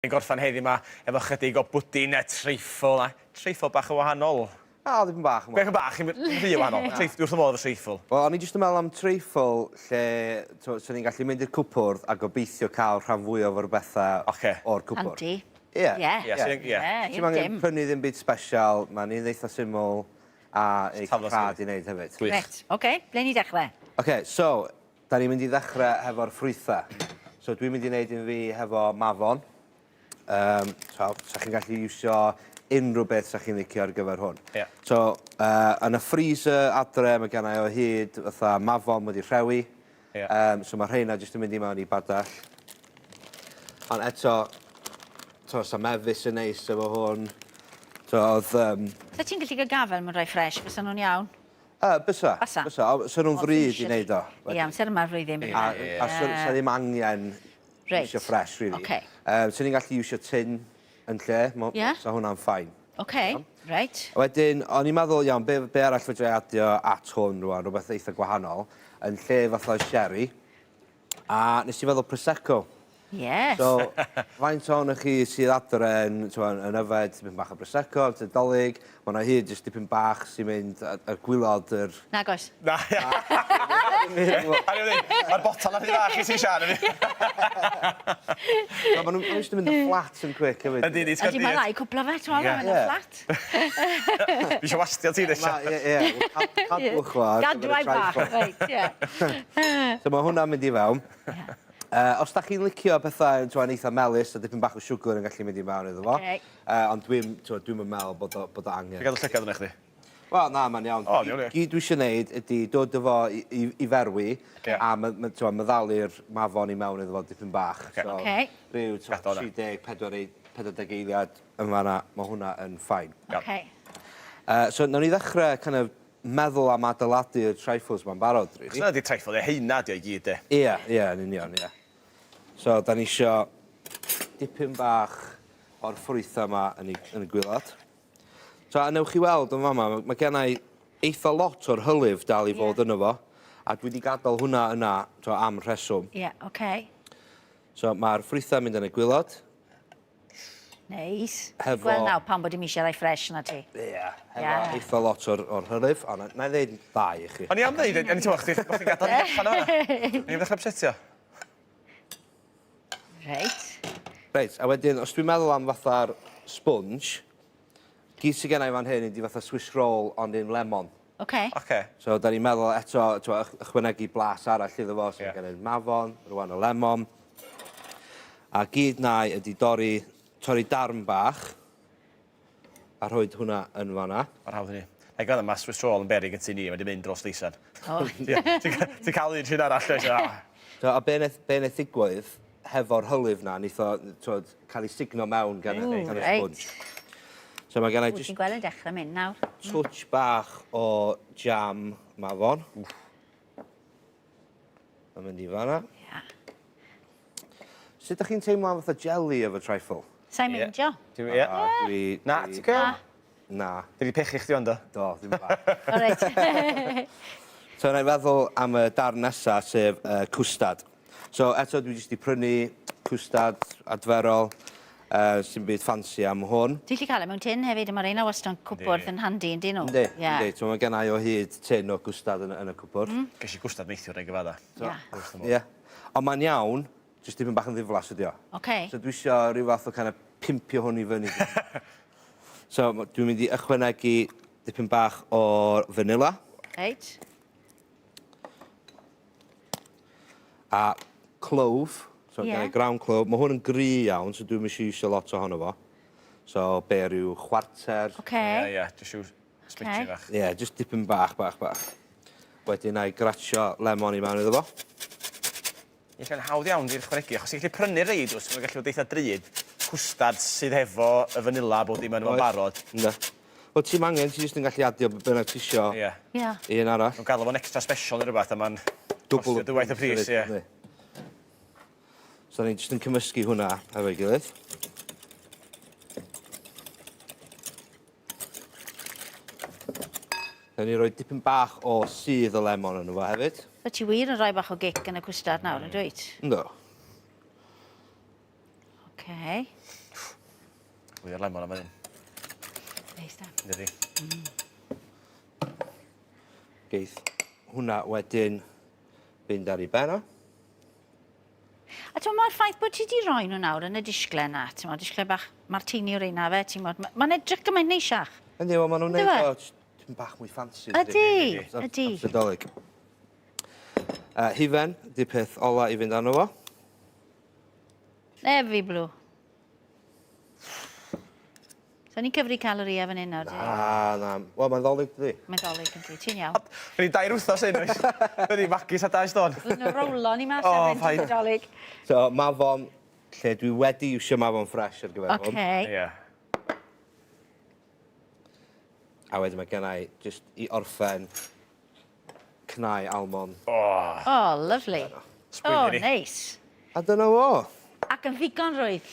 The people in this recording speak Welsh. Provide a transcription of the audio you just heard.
Ni'n gorffen heddi 'ma efo chydig o bwdin treiffl, a treiffl bach yn wahanol. O, dipyn bach yn wahanol. Bach yn bach, ddim rhy wahanol. Na. Dwi wrth fy modd efo treiffl. Wel, o'n i jyst yn meddwl am treiffl lle t'mo' swn i'n gallu mynd i'r cwpwrdd a gobeithio cael rhan fwyaf o'r bethau Ocê. o'r cwpwrdd. Handi. Ie. Ie. Ie, so ie. Ie, Ti'm angen prynu ddim byd sbesial, mae'n un eitha syml a eitha rhad i wneud hefyd. Gwych. Reit, oce, ble ni'n dechrau? Oce, so, Da ni'n mynd i ddechrau hefo'r ffrwythau. So dwi'n mynd i wneud un fi hefo mafon. Um, so, sa chi'n gallu iwsio unrhyw beth sa chi'n licio ar gyfer hwn. Yeah. So, uh, yn y freezer adre, mae gennau o hyd fatha mafon wedi rhewi. Yeah. Um, so mae rheina jyst yn mynd i mewn i badell. Ond eto, to, sa mefus yn neis efo hwn. So, oedd... Um... Sa ti'n gallu gael gafel mewn rhai ffres, fysa nhw'n iawn? Yy, bysa. Bysa. Bysa, o- sa nhw'n ddrud i neud o. Ie, amser yma'r flwyddyn. A, a sa, sa ddim angen Reit. iwsio fresh, really. Ocê. Um, Swn i'n gallu iwsio tin yn lle. Mo, Ie. Sa hwnna'n fine. Ocê, reit. A wedyn, o'n i'n meddwl, iawn, be, be arall fedra i adio at hwn rwan, rhywbeth eitha gwahanol, yn lle fatha sherry, A nes i feddwl Prosecco. Yes. So, faint ohonoch chi sydd adre yn, t'mo', yn yfed tipyn bach o Prosecco ar Dolig, ma' 'na hyd jyst dipyn bach sy'n mynd ar ar gwilod yr... Nag oes. Na. Ma'r botel 'na rhy fach i ti Siân. Na, ma' nhw ma' nhw jyst yn mynd yn fflat yn quick hefyd. Yndi, yndi, Ydy, mae ddau cwpl o fe, ti'n meddwl, mae'n fflat. Fi eisiau wastio ti, Nesha. Ie, ie, cadwch fo. Gadw ai bach, reit, ie. So mae hwnna'n mynd i fewn. Uh, os da chi'n licio pethau yn eitha melys a dipyn bach o siwgr yn gallu mynd i mewn iddo fo. Okay. Uh, ond dwi'n dwi meddwl bod o, bod o angen. Ti'n gadw llygad yna chdi? Wel, na, mae'n iawn. O, iawn, ie. Gyd dwi eisiau gwneud ydy dod â fo i, i, i ferwi okay. a ma, ma, t'mo, meddalu'r mafon i mewn iddo fo dipyn bach. Okay. So, okay. Rhyw 30, 40, 40 eiliad yn fanna, mae hwnna yn fine. Okay. Uh, so, nawn ni ddechrau kind of, meddwl am adeiladu'r trifles ma'n barod, really. Achos dyna 'di trifle, ie, heina 'di o i gyd, de. Ie, ie, yn union, ie. So, da ni isio dipyn bach o'r ffrwythau yma yn, ei, yn y gwylod. So, a newch chi weld yn fama, mae gen i eitha lot o'r hylif dal i fod yeah. yno fo, a dwi wedi gadael hwnna yna to, am rheswm. Ie, yeah, oce. Okay. So, mae'r ffrwythau mynd yn y gwylod. Neis. Hefo... Gweld nawr pam bod dim eisiau rhai ffres na ti. Ie, yeah, hefo yeah. eitha lot o'r, or hylif, ond na i ddeud ddau i chi. O'n i am ddeud, o'n i'n teimlo chdi, bod chdi'n gadael ni allan o'na. O'n i'n ddechrau upsetio. Reit. Reit, a wedyn, os dwi'n meddwl am fatha'r sponge, gyd sydd gen i fan hyn ydi fatha Swiss roll ond un lemon. Oce. Oce. So, da ni'n meddwl eto, t'mo', ychwanegu blas arall iddo fo, so yeah. gen i'r mafon, rwan y lemon. A gyd nai ydi dorri, torri darn bach, a rhoi hwnna yn fanna. Mae'n hawdd i ni. Na i gweld mae Swiss roll yn berig yn tŷ ni, mae wedi mynd dros leisan. O. Ti'n cael un rhywun arall, oes? Ah. So, a be wnaeth, be wnaeth ddigwydd hefo'r hylif na, wnaeth o, t'wod, cael ei sugno mewn gan, y, gan y sponge. So mae gen i just... Ti'n gweld yn dechrau mynd nawr. Twtsh bach o jam mafon. Mae'n mynd i fanna. Ia. Sut ydych chi'n teimlo am fatha jelly efo trifle? Sa'n meindio. Ie. Dwi... Na, ti'n gwybod? Na. Dwi wedi pechu chdi ond do? Do, ddim bach. O reit. So na i feddwl am y darn nesa, sef uh, cwstad. So eto dwi jyst 'di prynu cwstad adferol, uh, sy'n byd ffansi am hwn. Ti'n gallu cael e mewn tin hefyd, a mae reina wastad yn cwpwrdd yn handi, yndyn nhw? Yndi, yndi. So mae gennau o hyd tin o gwstad yn, yn y cwpwrdd. Mm. Ges i gwstad neithiwr neu gyfadda. So, Ie. Yeah. Ond mae'n iawn, jyst dipyn bach yn ddiflas ydi o. Okay. So dwi isio rhyw fath o kind of pimpio hwn i fyny. so dwi'n mynd i ychwanegu dipyn bach o vanilla. Reit. A clove, so yeah. ground clove. Mae hwn yn gry iawn, so dwi'n eisiau iwsio lot ohono fo. So be rhyw chwarter. Oce. Ie, ie, jyst rhyw smidgyn fach. Ie, yeah, jyst dipyn bach, bach, bach. Wedyn na i gratio lemon i mewn iddo fo. Ie, lla'n hawdd iawn i'r ychwanegu, achos ti'n gallu prynu rei, dwys, mae'n gallu bod eitha drud, cwstard sydd hefo y vanilla bod dim yn efo'n barod. Ynddo. Wel, ti'm angen, ti jyst yn gallu adio be bynnag ti isio. Ie. Ie. I un arall. Nhw'n galw fo'n extra special neu rhywbeth a ma'n costio dwywaith y pris, ie. So ni jyst yn cymysgu hwnna efo'i gilydd. Nawn ni roi dipyn bach o sudd o lemon yno fo hefyd. So ti wir yn rhoi bach o gic yn y cwstard nawr, yn dwyt? Ynddo. Oce. Fwy o'r lemon am hyn. Neis da. Yndi. Geith hwnna wedyn fynd ar ei ben o. A ti'n mae'r ffaith bod ti wedi rhoi nhw nawr yn y disgle yna, ti'n meddwl, disgle bach martini o'r reina fe, ti'n meddwl, mae'n edrych gymaint neisiach. Yndi, wel, maen nhw'n Yndyw neud e? o jyst bach mwy ffansi. Ydi, ydi. Amser Dolig. Hufen, di peth ola i fynd arno fo. Heavy blue. So ni'n cyfri caloria fan hyn nawr, di? Na, na. Wel, mae'n ddolig, dydi? Mae'n ddolig yn di, ti'n iawn. Rydyn ni dair wythnos hyn, oes? Rydyn ni magis a dau stôn. Fydden nhw'n rowlo ni mas O, ar fynd paid. i Dolig. So, mafon, lle dwi wedi iwsio mafon ffres ar gyfer hwn. Oce. Ie. A wedyn mae gennau, jyst i orffen, cnau almond. O, Oh, lovely. Sgwini Oh, ni. neis. A dyna fo. Ac yn ddigon rwydd.